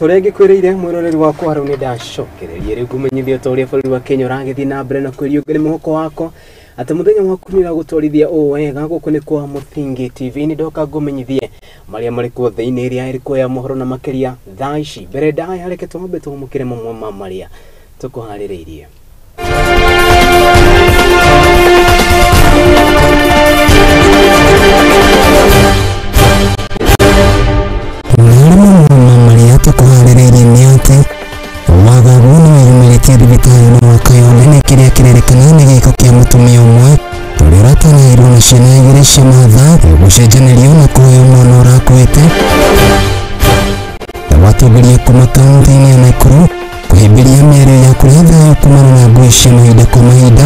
Ũrĩa ngĩkwĩrĩire mwĩroreri wakwa rĩu nĩ ndacokereria rĩu ngũmenyithia ta ũrĩa bũrũri wa Kenya ũragĩthiĩ na mbere na kwĩriũngĩria mũhuko wakwa atĩ mũthenya waku nĩ ũragũtwarithia ũũ wega. Gũkũ nĩ kwa Mũthingi TV, nĩ ndoka ngũmenyithie marĩa marĩ kuo thĩinĩ ĩrĩa ĩrĩ kuo ya mohoro na makĩria thaa ici. Mbere ndaya reke twambe tũmũkĩre mamwe ma marĩa tũkũharĩrĩirie. Tũkũharĩrĩirie nĩ atĩ wagagu nĩ wĩyumĩrĩtie thibitarĩ-inĩ wa Kayole nĩ kĩrĩa kĩrerĩkana nĩ gĩko kĩa mũtumia ũmwe ũrĩa ũratanahĩirwo na ciana igĩrĩ cia mahatha gũcenjanĩrio na kũheo mwana ũrakuĩte. Watongoria kuma kaunti-inĩ ya Nakuru kũhĩmbĩria mĩario ya kũrehe thayũ kumana na ngũĩ cia mahinda kwa mahinda.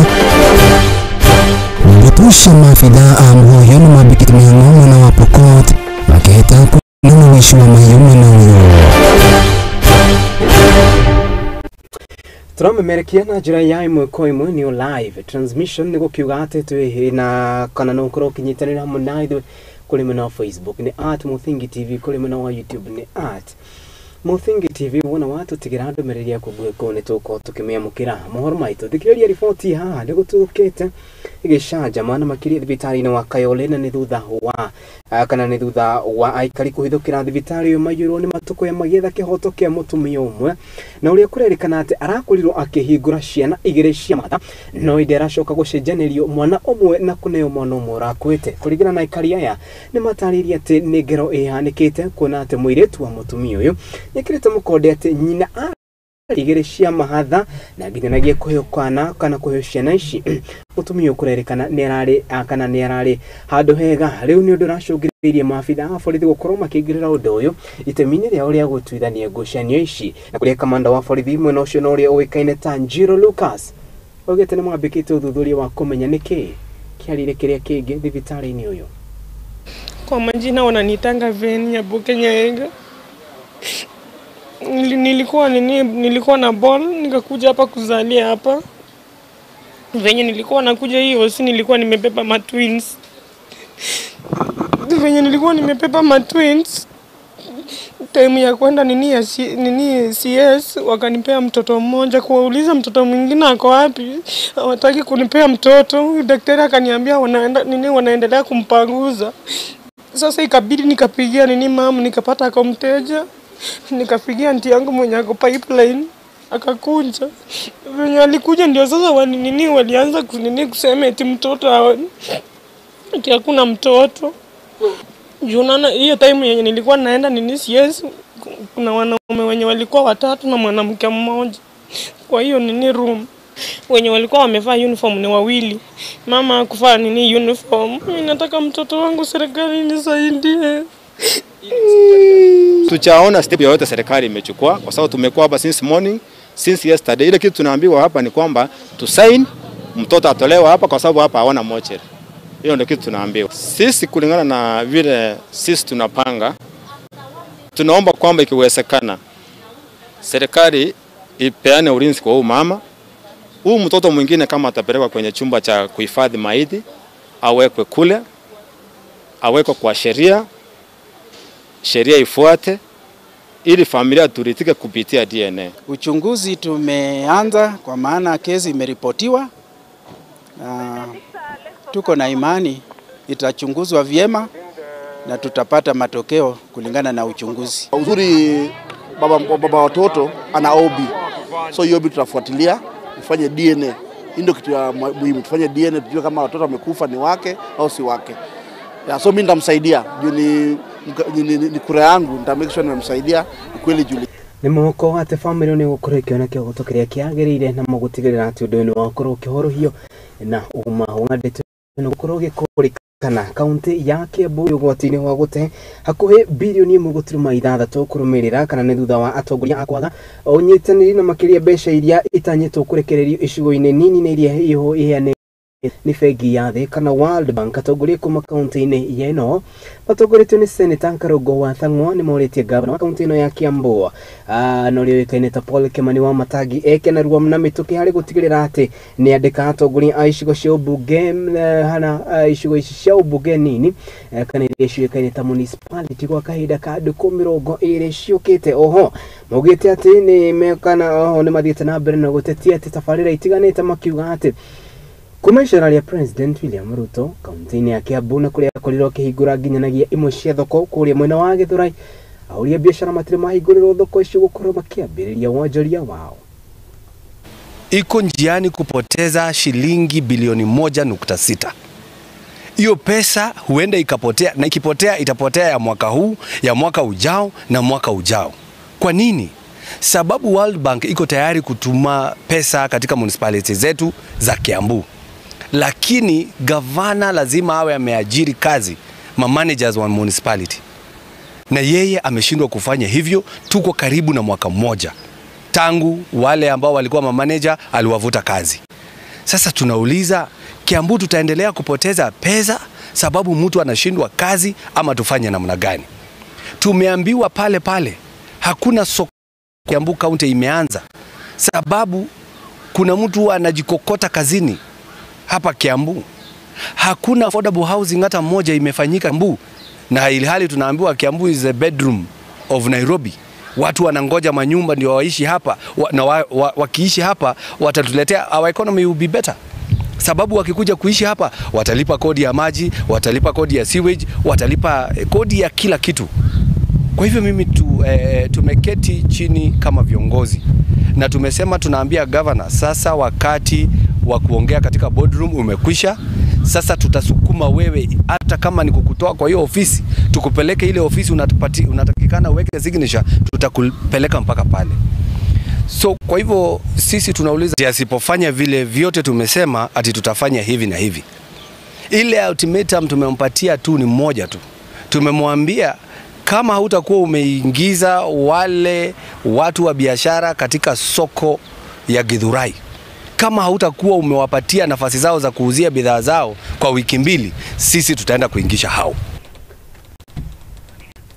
Mbũtũ cia maabithaa a mũhohio nĩ mambĩkĩte mĩhang'o mwena wa Pokot makĩhĩta na ũici wa mahiũ mwena ũyũ. Tũramemerekia na njĩra ya ĩmwe kwa ĩmwe nĩyo live transmission, nĩ gũkiuga atĩ twĩ na kana no ũkorwo ũkĩnyitanĩra hamwe na ithuĩ kũrĩ mwena wa Facebook nĩ at Mũthingi TV, kũrĩ mwena wa YouTube nĩ at Mũthingi TV. Wona watũtigĩra ndũmĩrĩri yaku nguhĩ kũu nĩ tũgũkorwo tũkĩmĩamũkĩra. Mohoro maitũ thikĩrĩria riboti haha nĩ gũtũkĩte gĩcanjama na makĩria thibitarĩ-inĩ wa Kayole, na nĩ thutha wa kana nĩ thutha wa aikari kũhithũkĩra thibitarĩ ũyũ maiyũrwo nĩ matũkũya magĩetha kĩhoto kĩa mũtumia ũmwe na ũrĩa kũrerĩkana atĩ arakorirwo akĩhingũra ciana igĩrĩ cia mahatha no ĩndĩ aracoka gũcenjanĩrio mwana ũmwe na kũneo mwana ũmwe ũrakuĩte. Kũringana na aikari aya nĩ matarĩirie atĩ nĩ ngero ĩhanĩkĩte kuona atĩ mũirĩtu wa mũtumia ũyũ nĩekĩrĩte mũkonde atĩ nyina igĩrĩ cia mahatha na nginyanagia kũheo kana kana kũheo ciana ici mũtumia ũyũ kũrerĩkana nĩ ararĩ kana nĩ ararĩ handũ hega. Rĩu nĩ ũndũ ũracũngĩrĩirie maabitha a borithi gũkorwo makĩingĩrĩra ũndũ ũyũ itemi-inĩ rĩao rĩa gũtuithania ngucanio ici, na kũrĩa kamanda wa borithi mwena ũcio na ũrĩa ũĩkaine ta Njiro Lucas augĩte nĩ mambĩkĩte ũthuthuria wa kũmenya nĩkĩ kĩarire kĩrĩa kĩngĩ thibitarĩ-inĩ ũyũ. Kwa majina wananiitanga Veni Abuke Nyaenga. Nilikuwa na ball, nikakuja hapa kuzalia hapa. Venye nilikuwa nakuja hiyo si nilikuwa nimebeba ma twins. Venye nilikuwa nimebeba ma twins, time ya kwenda nini CS wakanipea mtoto mmoja. Kuwauliza mtoto mwingine ako wapi, hawataki kunipea mtoto. Daktari akaniambia wanaenda nini, wanaendelea kumpanguza. Sasa ikabidi nikapigia nini mama, nikapata kwa mteja. Nikapigia anti yangu mwenye ako pipeline akakuja. Venye alikuja ndio sasa nini walianza kunini kusema eti mtoto eti hakuna mtoto. Juu naona hiyo time yenye nilikuwa naenda nini CS kuna wanaume wenye walikuwa watatu na mwanamke mmoja. Kwa hiyo nini room wenye walikuwa wamevaa uniform ni wawili. Mama hakuvaa nini uniform. Mimi nataka mtoto wangu, serikali nisaidie. Tuchaona step yoyote serikali imechukua kwa sababu tumekuwa hapa since morning, since yesterday. Ile kitu tunaambiwa hapa ni kwamba tu sign mtoto atolewa hapa kwa sababu hapa hawana mochari. Hiyo ndio kitu tunaambiwa. Sisi kulingana na vile sisi tunapanga, tunaomba kwamba ikiwezekana serikali ipeane ulinzi kwa huyu mama. Huyu mtoto mwingine kama atapelekwa kwenye chumba cha kuhifadhi maiti, awekwe kule, awekwe kwa sheria, sheria ifuate ili familia turitike kupitia DNA. Uchunguzi tumeanza kwa maana kesi imeripotiwa. Tuko na imani itachunguzwa vyema na tutapata matokeo kulingana na uchunguzi. Uzuri baba watoto ana OB. So hiyo OB tutafuatilia, tufanye DNA. Ndio kitu ya muhimu, tufanye DNA tujue kama watoto wamekufa ni wake au si wake. Ya, so mimi nitamsaidia juu ni kura yangu, nita make sure nimemsaidia kweli juu. Nĩ mũhuko atĩ bamĩrĩ nĩ gũkorwo ĩkĩona kĩhoto kĩrĩa kĩagĩrĩire na mũgũtigĩrĩra atĩ ũndũ ũyũ nĩ wakorwo ũkĩhorohio na ũma wa ndeto ĩno gũkorwo ũgĩkũrĩkana. Kaunti ya Kiambu ũgwati-inĩ wa gũte hakuhĩ birioni 1.6 kũrũmĩrĩra kana nĩ thutha wa atongoria a kwaga ũnyitanĩri na makĩria mbeca iria itanyĩtwo kũrekererio icigo-inĩ nini na iria iheanĩtwo Nĩ bengi ya thĩ kana World Bank. Atongoria kuma kaunti-inĩ ya ĩno matongoretio nĩ Senator Karũngũ wa Thang'wa nĩ morĩtie gavana wa kaunti ĩno ya Kiambu na ũrĩa ũĩkaine ta Paul Kimani wa Matangi eke narua na mĩtũkĩ harĩ gũtigĩrĩra atĩ nĩ andĩka atongoria a icigo cia ũmbunge hana icigo ici cia ũmbunge nini kana iria ciũĩkaine ta municipality gwa kahinda ka ndukũ 20 ciũkĩte. Oho maugĩte atĩ nĩ mekana oho nĩ mathiĩte na mbere na gũtetia atĩ tabarĩra itiganĩte makiuga atĩ kuma icera rĩa President William Ruto kaunti-inĩ ya Kiambu na kũrĩa akorirwo akĩhingũra nginyanagia imwe cia thoko kũrĩa mwena wa Gĩthũrai, ahũri a biacara matirĩ mahingũrĩrwo thoko icio gũkorwo makĩambĩrĩria wonjoria wao. Iko njiani kupoteza shilingi bilioni 1.6. Hiyo pesa huenda ikapotea, na ikipotea itapotea ya mwaka huu, ya mwaka ujao na mwaka ujao. Kwa nini? Sababu World Bank iko tayari kutuma pesa katika municipality zetu za Kiambu. Lakini gavana lazima awe ameajiri kazi ma managers wa municipality. Na yeye ameshindwa kufanya hivyo. Tuko karibu na mwaka mmoja tangu wale ambao walikuwa ma manager aliwavuta kazi. Sasa tunauliza, Kiambu tutaendelea kupoteza pesa sababu mtu anashindwa kazi ama tufanye namna gani? Tumeambiwa pale pale hakuna soko Kiambu County imeanza sababu kuna mtu anajikokota kazini hapa Kiambu. Hakuna affordable housing hata moja imefanyika Kiambu, na ilhali tunaambiwa Kiambu is the bedroom of Nairobi. Watu wanangoja manyumba ndio waishi hapa, na wakiishi hapa watatuletea, our economy will be better. Sababu wakikuja kuishi hapa watalipa kodi ya maji, watalipa kodi ya sewage, watalipa kodi ya kila kitu. Kwa hivyo mimi tumeketi chini kama viongozi na tumesema, tunaambia governor sasa wakati wa kuongea katika boardroom umekwisha. Sasa tutasukuma wewe, hata kama ni kukutoa kwa hiyo ofisi tukupeleke ile ofisi unatakikana uweke signature, tutakupeleka mpaka pale. So kwa hivyo sisi tunauliza, asipofanya vile vyote tumesema ati tutafanya hivi na hivi. Ile ultimatum tumempatia tu ni moja tu. Tumemwambia kama hutakuwa umeingiza wale watu wa biashara katika soko ya Githurai, kama hautakuwa umewapatia nafasi zao za kuuzia bidhaa zao kwa wiki 2, sisi tutaenda kuingisha hao.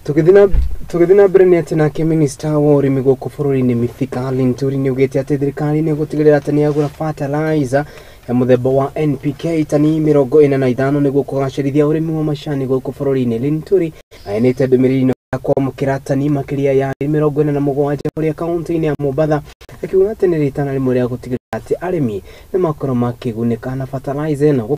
Tũgĩthiĩ na mbere nĩ atĩ nake minista wa ũrĩmi gũkũ bũrũri-inĩ Mithika Linturi nĩ augĩte atĩ thirikari nĩ ĩgũtigĩrĩra atĩ nĩ yagũra fertilizer ya mũthemba wa NPK tani 45 nĩguo kũgacĩrithia ũrĩmi wa macani gũkũ bũrũri-inĩ. Linturi aheanĩte ndũmĩrĩri ĩno ya kwamũkĩra tani makĩria ya 47 kũrĩa kaunti-inĩ ya Mombatha, akiuga atĩ nĩ rĩtana rĩmwe rĩa gũtigĩrĩra atĩ arĩmi nĩ makorwo makĩgunĩka na fertilizer ĩno.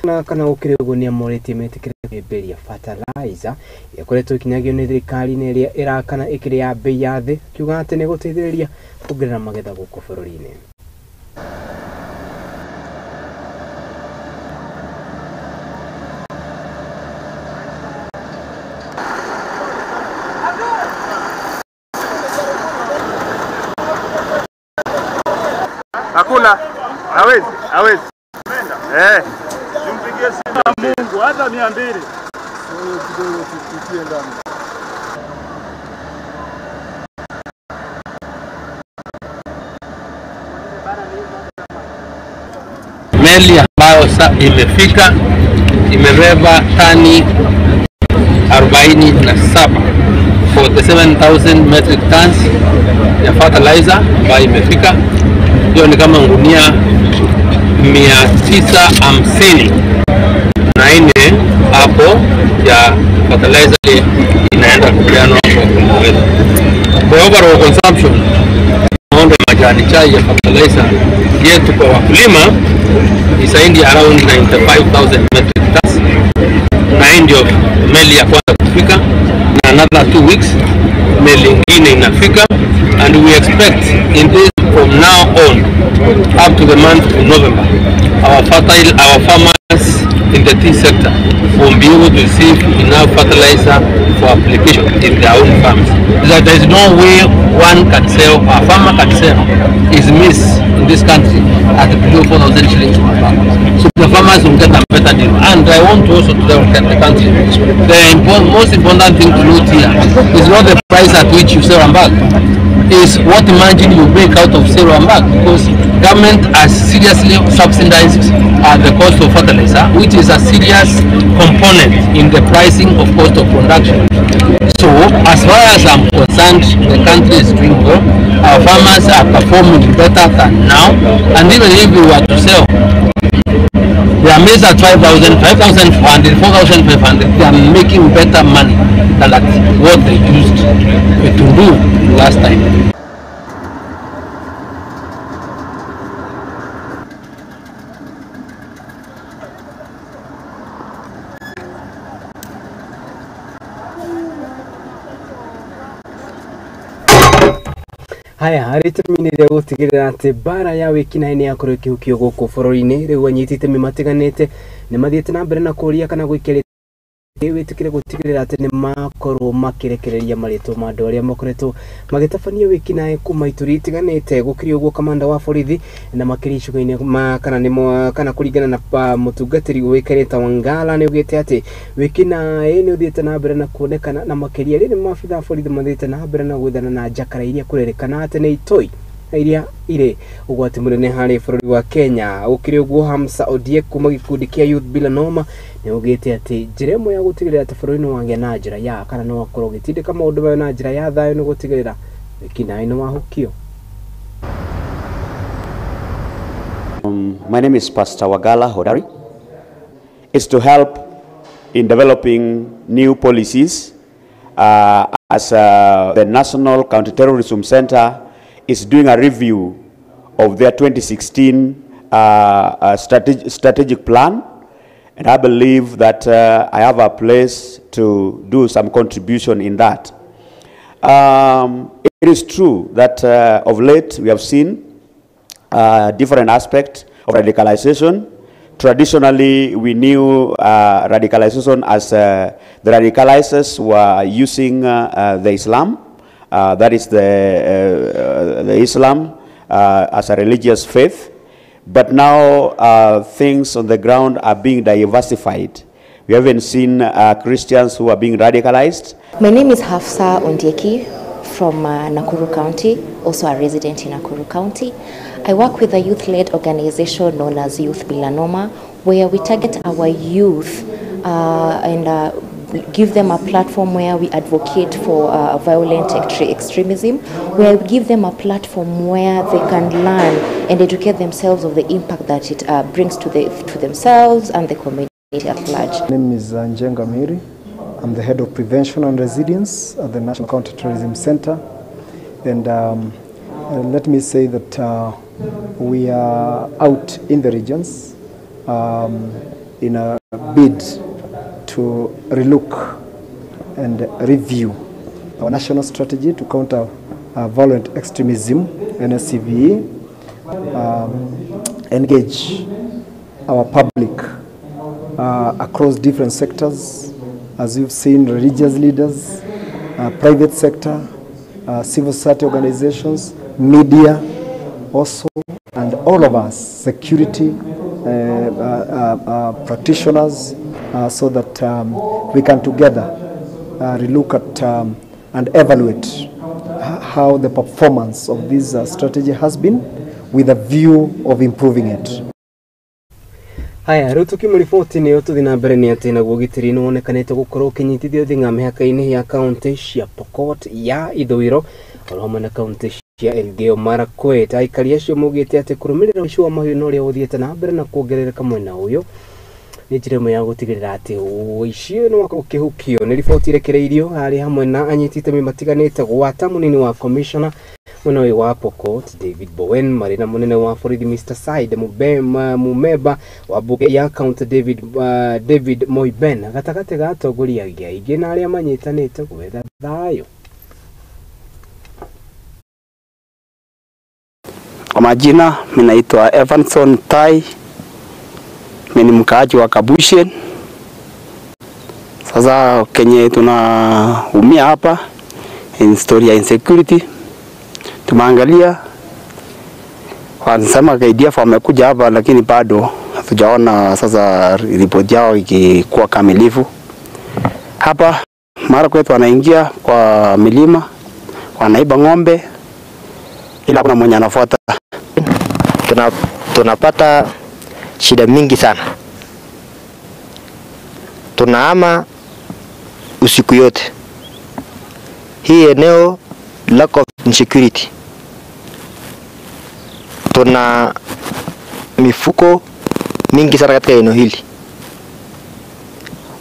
Na kana gũkĩrĩ ũguo nĩ amorĩtie metĩkĩre kũhĩmbĩria fertilizer ĩrĩa ĩkoretwo ĩkinyagio nĩ thirikari na ĩrĩa ĩrakana ĩkĩrĩ ya bei ya thĩ, akiuga atĩ nĩ ĩgũteithĩrĩria kuongerera magetha gũkũ bũrũri-inĩ. Hakuna, hawezi, hawezi. Tumpigie simu Mungu hata 200. Kidogo tutie ndani. Meli ambayo imefika imebeba tani 47, 47,000 metric tons ya fertilizer ambayo imefika. Hiyo ni kama ngunia 954 hapo ya fertilizer inaenda kupeanwa kwa wakulima wetu. The overall consumption ya majani chai ya fertilizer yetu kwa wakulima is around 95,000 metric tons. Na ndio meli ya kwanza kufika, na another 2 weeks meli nyingine inafika, and we expect in this from now on up to the month of November, our farmers in the tea sector will be able to receive enough fertilizer for application in their own farms. That there is no way one can sell, a farmer can sell his maize in this country at below 4,000 shillings per bag. So the farmers will get a better deal. And I want to also tell the country, the most important thing to note here is not the price at which you sell a bag, is what margin you make out of sale one bag, because government has seriously subsidized the cost of fertilizer, which is a serious component in the pricing of cost of production. So as far as I'm concerned, the country is doing well. Our farmers are performing better than now, and even if we were to sell they are maize at 5,000, 5,400, 4,500, they are making better money than at what they used to do last time. Haya harĩ itemi rĩa gũtigĩrĩra atĩ mbara ya wĩkinaĩ nĩ yakorwo ĩkĩhukio gũkũ bũrũri-inĩ. Rĩu anyiti itemi matiganĩte nĩ mathiĩte na mbere na kũũria kana gũikia wĩtĩkĩre gũtigĩrĩra atĩ nĩ makorwo makĩrekereria marĩtwa ma andũ arĩa makoretwo magĩtabania wĩkinaĩ kuma ituri itiganĩte. Gũkĩrĩ ũguo kamanda wa borithi na makĩria icigo-inĩ kana nĩ kana kũringana na mũtungatĩri ũĩkaine ta Wangala nĩ augĩte atĩ wĩkinaĩ nĩ ũthiĩte na mbere na kuonekana na makĩria rĩrĩ maabitha a borithi mathiĩte na mbere na gwethana na njakara iria kũrerĩkana atĩ nĩ itoi iria irĩ ũgwati mũnene harĩ bũrũri wa Kenya. Gũkĩrĩ ũguo Hamsa Odiek kuma gĩkundi kĩa Youth Bila Noma nĩ augĩte atĩ njĩra ĩmwe ya gũtigĩrĩra atĩ bũrũri nĩ wagĩa na njĩra ya kana nĩ wakorwo ũgĩtindĩka maũndũ mayo na njĩra ya thayũ nĩ gũtigĩrĩra wĩkinaĩ nĩ wahukio. My name is Pastor Wagala Hodari. It's to help in developing new policies as the National Counterterrorism Center is doing a review of their 2016 strategic plan, and I believe that I have a place to do some contribution in that. It is true that of late we have seen different aspects of radicalization. Traditionally, we knew radicalization as the radicalizers were using the Islam. That is the Islam as a religious faith. But now things on the ground are being diversified. We haven't seen Christians who are being radicalized. My name is Hafsa Ondieki from Nakuru County, also a resident in Nakuru County. I work with a youth-led organization known as Youth Bila Noma, where we target our youth and give them a platform where we advocate for violent extremism, where we give them a platform where they can learn and educate themselves of the impact that it brings to themselves and the community at large. My name is Njenga Mhiri. I'm the head of prevention and resilience at the National Counterterrorism Center. And let me say that we are out in the regions in a bid to relook and review our national strategy to counter violent extremism, NSCVE, engage our public across different sectors, as you've seen, religious leaders, private sector, civil society organizations, media also, and all of us, security practitioners, so that we can together relook at and evaluate how the performance of this strategy has been with a view of improving it. Haya, rĩu tũkĩmũriboti nĩyo tũthiĩ na mbere nĩ atĩ naguo ũgitĩri nĩ wonekanĩte gũkorwo ũkĩnyitithio thing'a mĩhaka-inĩ ya kaũntĩ cia Pokot ya ithũĩro oro hamwe na kaũntĩ cia Elgeyo Marakwet. Aikari acio maugĩte atĩ kũrũmĩrĩra ũici wa mahiũ na ũrĩa ũthiĩte na mbere na kuongerereka mwena ũyũ nĩ njĩra ĩmwe ya gũtigĩrĩra atĩ ũici ũyũ nĩ wakorwo ũkĩhukio. Nĩ riboti irekereirio harĩ hamwe na anyiti itemi matiganĩte gwata mũnini wa commissioner mwena ũyũ wa Pokot David Bowen marĩ na mũnene wa borithi Mr. Said Mumeba wa bunge ya county David Moiben gatagatĩ ga atongoria aingĩ na arĩa manyitanĩte gwetha thayũ. Kwa majina mimi naitwa Evanson Tai, mimi ni mkaaji wa Kabushen. Sasa kenye tunaumia hapa in story ya insecurity, tumeangalia Wanasema KDF wamekuja hapa, lakini bado hatujaona sasa ripoti yao ikikuwa kamilifu. Hapa mara kwetu wanaingia kwa milima, wanaiba ng'ombe, ila kuna mwenye anafuata. Tunapata shida mingi sana. Tunahama usiku yote. Hii eneo lack of insecurity. Tuna mifuko mingi sana katika eneo hili.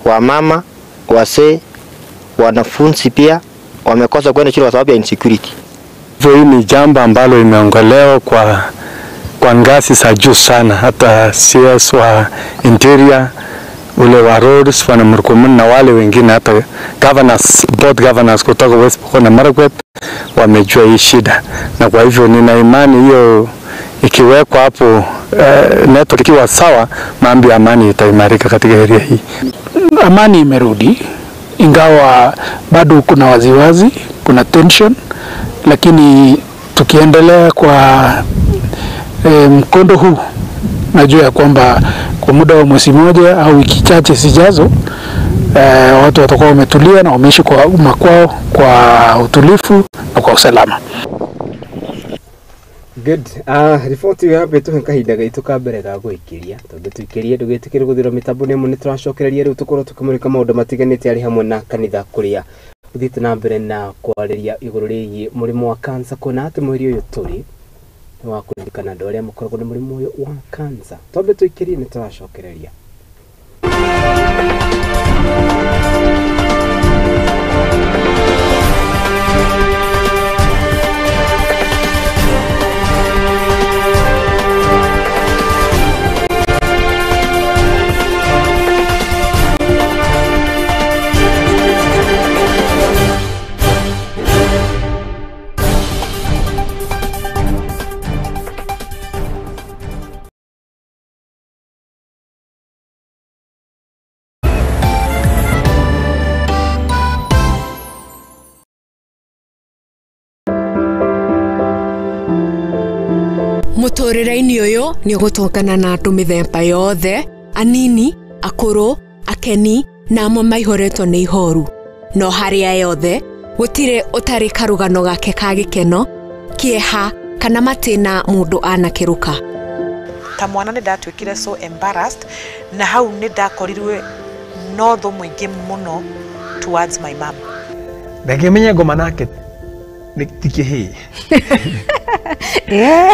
Wamama, wazee, wanafunzi pia wamekosa kwenda shule kwa sababu ya insecurity. Hii ni jambo ambalo imeongelewa kwa ngazi za juu sana, hata CS wa Interior, ule wa Roads, wana Murkomen na wale wengine, hata governors, both governors kutoka West Pokot na Marakwet wamejua hii shida, na kwa hivyo nina imani hiyo ikiwekwa hapo network ikiwa sawa, mambo ya amani itaimarika katika area hii. Amani imerudi, ingawa bado kuna waziwazi, kuna tension, lakini tukiendelea kwa mkondo huu, najua ya kwamba kwa muda wa mwezi mmoja au wiki chache zijazo, watu watakuwa wametulia na wameishi kwa makwao kwa utulivu na kwa usalama. Good. Riboti ya betu kahinda gaitu ka mbere ga guikiria tondu tuikirie ndugitikire guthira mitambo ni mu nituracokereria riu tukorwo tukimurika maundu matiganite ari hamwe na kanitha kuria uthiite na mbere na kwariria iguru rigie murimu wa kansa kuona ati mweri uyu turi ni wa kuririkana andu aria makoragwo na murimu uyu wa kansa. Twambe tuikirie nituracokereria. Mũtũrĩre-inĩ ũyũ nĩ ũgũtũngana na andũ mĩthemba yothe, anini, akũrũ, akeni na amwe maihũrĩtwo nĩ ihoru. No harĩa yothe, gũtirĩ ũtarĩ karũgano gake ka gĩkeno, kĩeha kana matĩna mũndũ anakĩrũka. Ta mwana nĩ ndatuĩkire so embarrassed, na hau nĩ ndakorirwe no thũ mũingĩ mũno towards my mom. Ndangĩmenya ngoma nake ti kĩhĩĩ.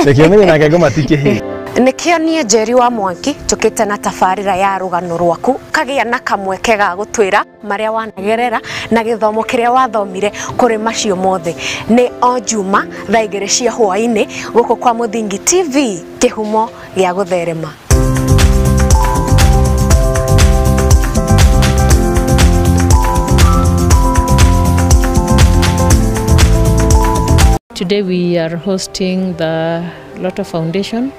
Ndangĩmenya nake ngoma ti kĩhĩĩ. Nĩkĩo niĩ Njeri wa Mwangi njũkĩte na tabarĩra ya rũgano rwaku kagĩa na kamweke ga gũtwĩra marĩa wanagerera na gĩthomo kĩrĩa wathomire kũrĩ macio mothe. Nĩ o Juma thaa 2 cia hwaĩ-inĩ gũkũ kwa Mũthingi TV, kĩhumo gĩa gũtherema. Today we are hosting the Lotto Foundation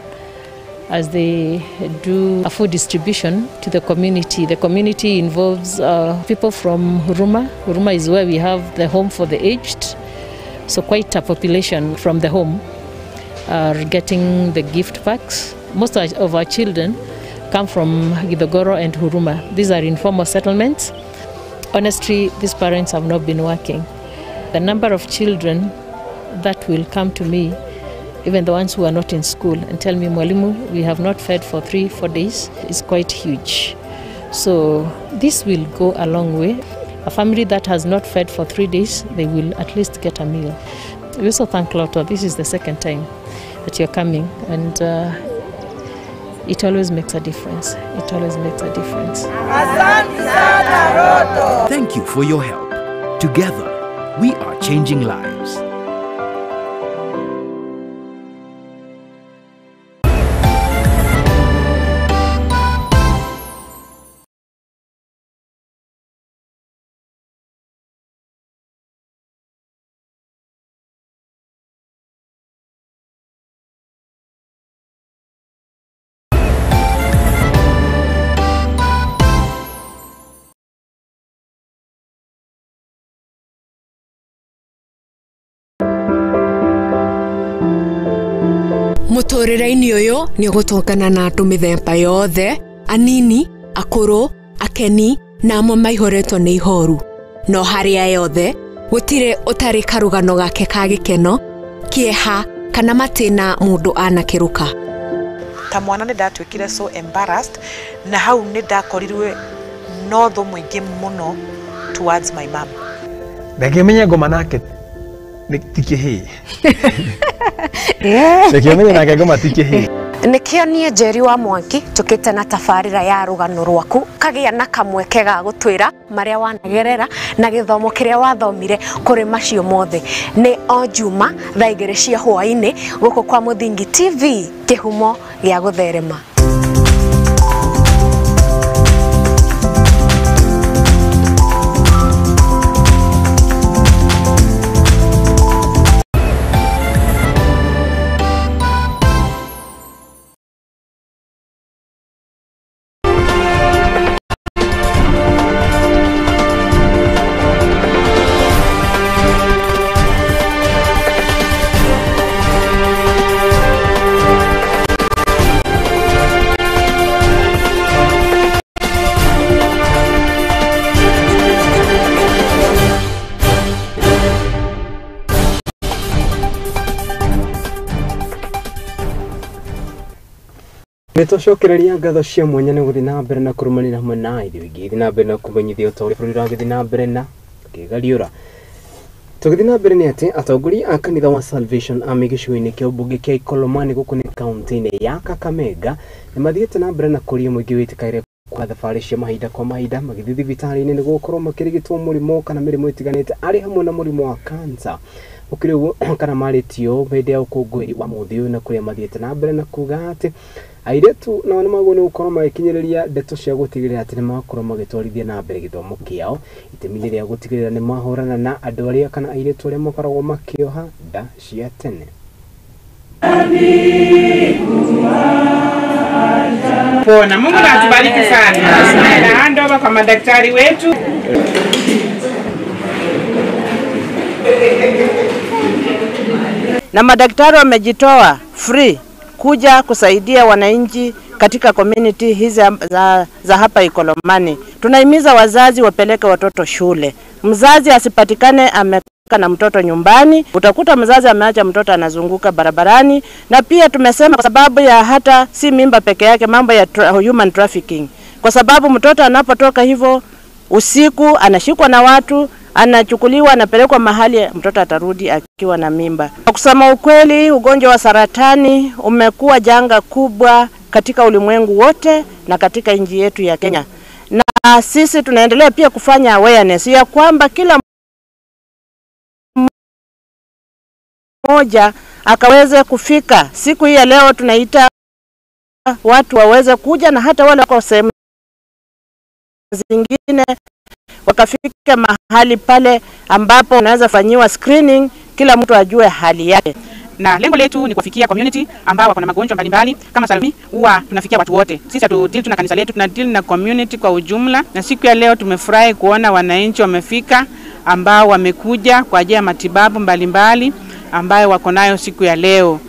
as they do a food distribution to the community. The community involves people from Huruma. Huruma is where we have the home for the aged. So quite a population from the home are getting the gift packs. Most of our children come from Githogoro and Huruma. These are informal settlements. Honestly, these parents have not been working. The number of children that will come to me, even the ones who are not in school, and tell me, Mwalimu, we have not fed for 3-4 days, is quite huge. So this will go a long way. A family that has not fed for 3 days, they will at least get a meal. We also thank Lotto. This is the second time that you're coming, and it always makes a difference. It always makes a difference. Thank you for your help. Together, we are changing lives. Mũtũrĩre-inĩ ũyũ nĩ ũgũtũngana na andũ mĩthemba yothe, anini, akũrũ, akeni na amwe maihũrĩtwo nĩ ihoru. No harĩa yothe gũtirĩ ũtarĩ karũgano gake ka gĩkeno, kĩeha kana matĩna mũndũ anakĩrũka. Ta mwana nĩ ndatuĩkire so embarrassed, na hau nĩ ndakorirwe no thũ mũingĩ mũno towards my mom. Ndangĩmenya ngoma nake ti kĩhĩĩ. Ndangĩmenya nake ngoma ti kĩhĩĩ. Nĩkĩo niĩ Njeri wa Mwangi tũkĩte na tabarĩra ya rũgano rwaku kagĩa na kamweke ga gũtwĩra marĩa wanagerera na gĩthomo kĩrĩa wathomire kũrĩ macio mothe. Nĩ o Juma thaa 2 cia hwaĩ-inĩ gũkũ kwa Mũthingi TV, kĩhumo gĩa gũtherema. Nĩtwacokereria ngatho cia mwanya nĩ gũthiĩ na mbere na kũrũmanĩra hamwe na ithuĩ ingĩ na mbere na kũmenyithia ũta ũrĩa bũrũri ũragĩthiĩ na mbere na ũkĩgariũra. Tũgĩthiĩ na mbere nĩ atĩ atongoria a kanitha wa Salvation Army gĩcigo-inĩ kĩa ũmbunge kĩa Ikolomani gũkũ nĩ kaunti-inĩ ya Kakamega nĩ mathiĩte na mbere na kũria mũingĩ wĩtĩkagĩre kwa thabarĩ cia mahinda kwa mahinda magĩthiĩ thibitarĩ-inĩ nĩguo gũkorwo makĩrigitwo mũrimũ kana mĩrimũ ĩtiganĩte arĩ hamwe na mũrimũ wa kansa. Gũkĩrĩ ũguo kana marĩtio hĩndĩ ya ũkũngũĩri wa mũthĩ ũyũ na kũrĩa mathiĩte na mbere na kuga atĩ airĩtu nao nĩ magwo nĩ gũkorwo magĩkinyĩrĩria ndeto cia gũtigĩrĩra atĩ nĩ makorwo magĩtwarithia na mbere gĩthomo kĩao itemi-inĩ rĩa gũtigĩrĩra nĩ mahũrana na andũ arĩa kana airĩtu arĩa makoragwo makĩoha nda cia tene. Pona, Mungu na atubariki sana. Na handover kwa madaktari wetu. Na madaktari wamejitoa free kuja kusaidia wananchi katika community hizi za hapa Ikolomani. Tunahimiza wazazi wapeleke watoto shule. Mzazi asipatikane amekaa na mtoto nyumbani, utakuta mzazi ameacha mtoto anazunguka barabarani. Na pia tumesema kwa sababu ya hata si mimba peke yake, mambo ya human trafficking. Kwa sababu mtoto anapotoka hivyo usiku anashikwa na watu, anachukuliwa, anapelekwa mahali, mtoto atarudi akiwa na mimba. Kwa kusema ukweli, ugonjwa wa saratani umekuwa janga kubwa katika ulimwengu wote na katika nchi yetu ya Kenya. Na sisi tunaendelea pia kufanya awareness ya kwamba kila mmoja akaweze kufika. Siku hii ya leo tunaita watu waweze kuja, na hata wale wako sehemu zingine wakafika mahali pale ambapo unaweza fanyiwa screening, kila mtu ajue hali yake. Na lengo letu ni kuwafikia community ambao wako na magonjwa mbalimbali kama Salmi. Huwa tunafikia watu wote. Sisi hatu deal tuna kanisa letu, tuna deal na community kwa ujumla. Na siku ya leo tumefurahi kuona wananchi wamefika ambao wamekuja kwa ajili ya matibabu mbalimbali ambayo wako nayo siku ya leo.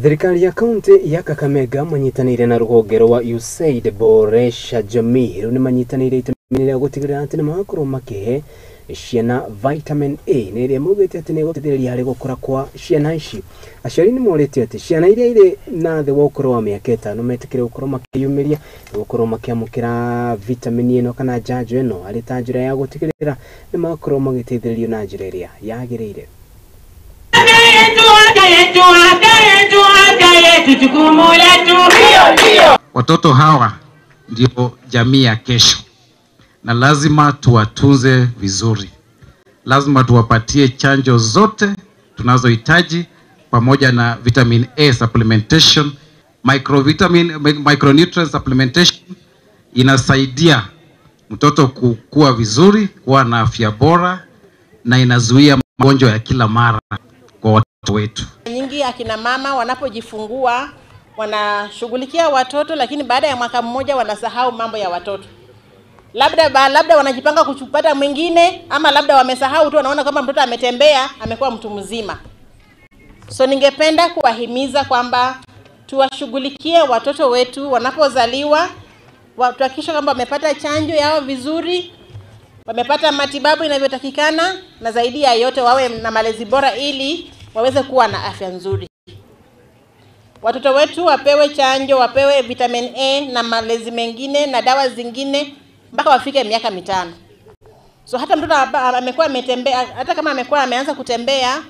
Thirikari ya kaunti ya Kakamega manyitanĩire na rũhonge rwa USAID Boresha Jamii rĩu nĩ manyitanĩire itemi rĩa gũtigĩrĩra atĩ nĩ makorwo makĩhe ciana vitamin A nĩ ĩrĩa maugĩte atĩ nĩ ĩgũteithĩrĩria harĩ gũkũra kwa ciana ici. Aciari nĩ morĩtio atĩ ciana iria irĩ na thĩ wa ũkũrũ wa mĩaka 5 metĩkĩre gũkorwo makĩyumĩria gũkorwo makĩamũkĩra vitamin ĩno kana njanjo ĩno arĩ ta njĩra ya gũtigĩrĩra nĩ makorwo magĩteithĩrĩrio na njĩra ĩrĩa yagĩrĩire. Watoto hawa ndio jamii ya kesho, na lazima tuwatunze vizuri. Lazima tuwapatie chanjo zote tunazohitaji pamoja na vitamin A supplementation, micronutrient supplementation inasaidia mtoto kukua vizuri, kuwa na afya bora, na inazuia magonjwa ya kila mara kwa watoto wetu. Nyingi akina mama wanapojifungua wanashughulikia watoto, lakini baada ya mwaka mmoja wanasahau mambo ya watoto. Labda wanajipanga kuchupata mwingine, ama labda wamesahau tu, wanaona kama mtoto ametembea amekuwa mtu mzima. So ningependa kuwahimiza kwamba tuwashughulikie watoto wetu wanapozaliwa, tuhakikishe kwamba wamepata chanjo yao vizuri, wamepata matibabu inavyotakikana, na zaidi ya yote wawe na malezi bora ili waweze kuwa na afya nzuri. Watoto wetu wapewe chanjo, wapewe vitamin A na malezi mengine na dawa zingine mpaka wafike miaka 5. So hata mtoto amekuwa ametembea, hata kama amekuwa ameanza kutembea,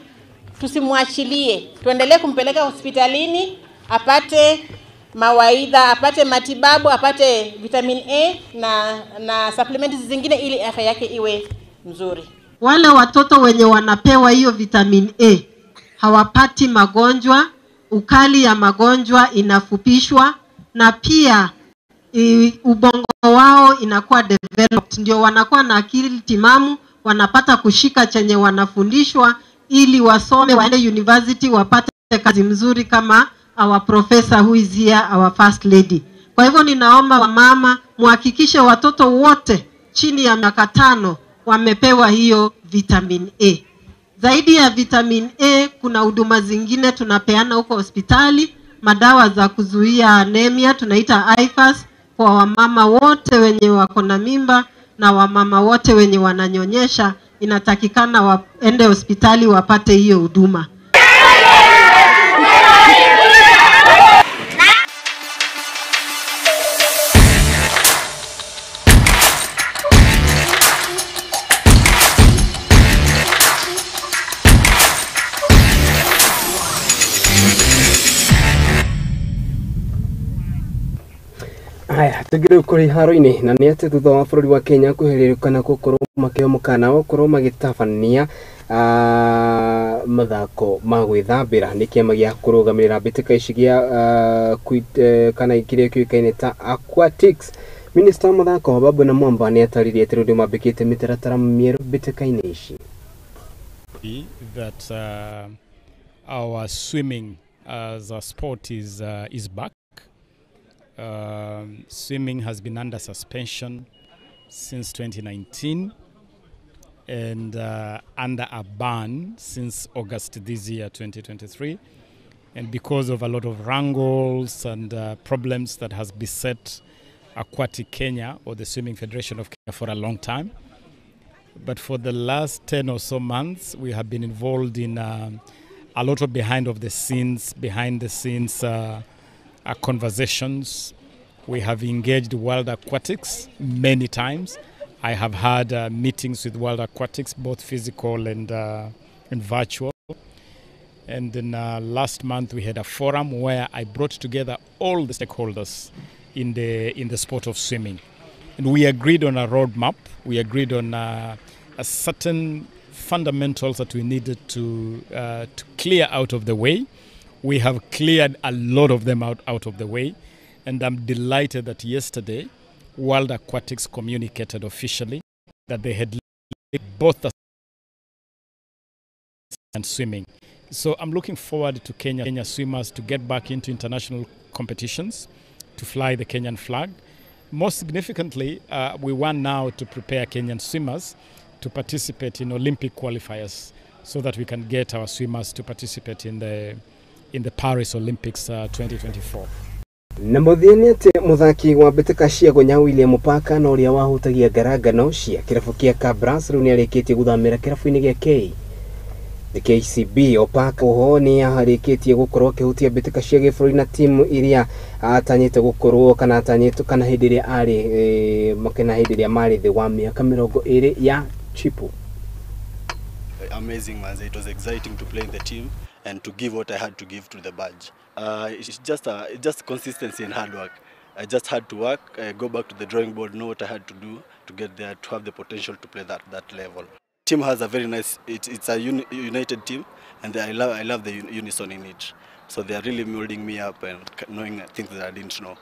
tusimwachilie. Tuendelee kumpeleka hospitalini apate mawaidha, apate matibabu, apate vitamin A na supplements zingine ili afya yake iwe nzuri. Wale watoto wenye wanapewa hiyo vitamin A hawapati magonjwa, ukali ya magonjwa inafupishwa, na pia ubongo wao inakuwa developed, ndio wanakuwa na akili timamu, wanapata kushika chenye wanafundishwa ili wasome, waende university, wapate kazi mzuri kama our professor who is here, our first lady. Kwa hivyo ninaomba wamama muhakikishe watoto wote chini ya miaka 5 wamepewa hiyo vitamin A. Zaidi ya vitamin A, kuna huduma zingine tunapeana huko hospitali, madawa za kuzuia anemia tunaita IFAS kwa wamama wote wenye wako na mimba na wamama wote wenye wananyonyesha, inatakikana waende hospitali wapate hiyo huduma. Haya, tugire kuri haro-inĩ na nĩ atĩ thutha wa bũrũri wa Kenya kwĩhererũkana gũkorwo makĩheo mũkana wa gũkorwo magĩtabania mathako ma gwĩthambĩra nĩ kĩama gĩa kũrũgamĩrĩra mbĩtĩka ici gĩa kana kĩrĩa kĩũĩkaine ta aquatics. Minista wa mathako Babu na Mwamba nĩ atarĩrie atĩ rĩu nĩmambĩkĩte mĩtaratara mĩerũ mbĩtĩka-inĩ ici. That our swimming as a sport is back. Swimming has been under suspension since 2019 and under a ban since August this year, 2023. And because of a lot of wrangles and problems that has beset Aquatic Kenya or the Swimming Federation of Kenya for a long time. But for the last 10 or so months, we have been involved in a lot of behind the scenes conversations. We have engaged World Aquatics many times. I have had meetings with World Aquatics, both physical and virtual. And then last month we had a forum where I brought together all the stakeholders in the sport of swimming. And we agreed on a roadmap. We agreed on a certain fundamentals that we needed to clear out of the way. We have cleared a lot of them out of the way, and I'm delighted that yesterday World Aquatics communicated officially that they had both the and swimming. So I'm looking forward to Kenya swimmers to get back into international competitions, to fly the Kenyan flag. Most significantly, we want now to prepare Kenyan swimmers to participate in Olympic qualifiers so that we can get our swimmers to participate in the Paris Olympics 2024. Na mũthia nĩ atĩ mũthaki wa mbĩtĩka cia Gonya William Parker na ũrĩa wahutagia ngarangano cia kĩrabu kĩa Kabras rĩu nĩarĩkĩtie gũthamĩra kĩrabu-inĩ gĩa KCB. Opaka oho nĩ arĩkĩtie gũkorwo akĩhutia mbĩtĩka cia gĩbũrũri na timu iria atanyĩte gũkorwo kana atanyĩtwo kana hĩndĩ ĩrĩa arĩ makena hĩndĩ ĩrĩa marĩ thĩ wa mĩaka 20 ya Chipu. Amazing, man. It was exciting to play in the team and to give what I had to give to the badge. It's just consistency and hard work. I just had to work, go back to the drawing board, know what I had to do to get there, to have the potential to play that level. Team has a very nice, it's a united team, and I love the unison in it. So they are really molding me up and knowing things that I didn't know.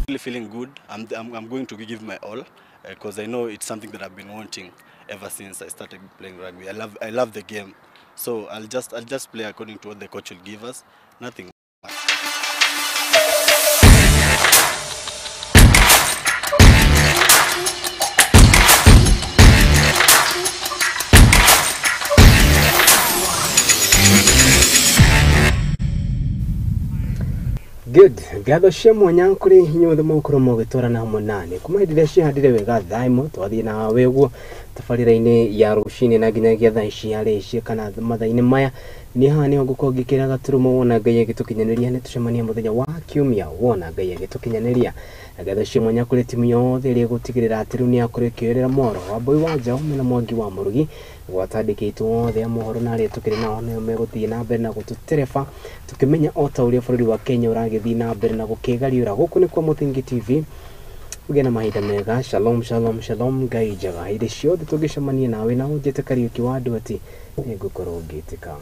Really feeling good. I'm going to give my all because I know it's something that I've been wanting ever since I started playing rugby. I love the game. So I'll just play according to what the coach will give us. Nothing. Good. Ngatho cia mwanya kũrĩ inyuothe mũgũkorwo mũgĩtwarana hamwe nani kuma hĩndĩ ĩrĩa ciahandire wega thaa 1 twathiĩ nawe ũguo tabarĩra-inĩ ya rũcinĩ na nginyagia thaa ici arĩ kana mathaa-inĩ maya nĩ haha nĩho ngũkorwo ngĩkĩra gaturumo wona Ngai agĩtũkinyanĩria. Nĩ tũcemania mũthenya wa kiumia wona Ngai agĩtũkinyanĩria. Ngatho cia mwanya kũrĩ timu yothe ĩrĩa ĩgũtigĩrĩra atĩ rĩu nĩ yakorwo ĩkĩoerera mwaro Wambui wa Njaũ mena Mwangi wa Mũrugi gwatandĩkĩtwo othe a mohoro na arĩa tũkĩrĩ nao nĩo megũthiĩ na mbere na gũtũtereba tũkĩmenya o ta ũrĩa bũrũri wa Kenya ũragĩthiĩ na mbere na gũkĩgariũra. Gũkũ nĩ kwa Mũthingi TV. Ũgĩe na mahinda mega. Shalom, shalom, shalom. Ngai njega hĩndĩ ciothe tũngĩcemania nawe na ũnjĩte Kariũki wa andũ atĩ nĩngũkorwo ngĩtĩka.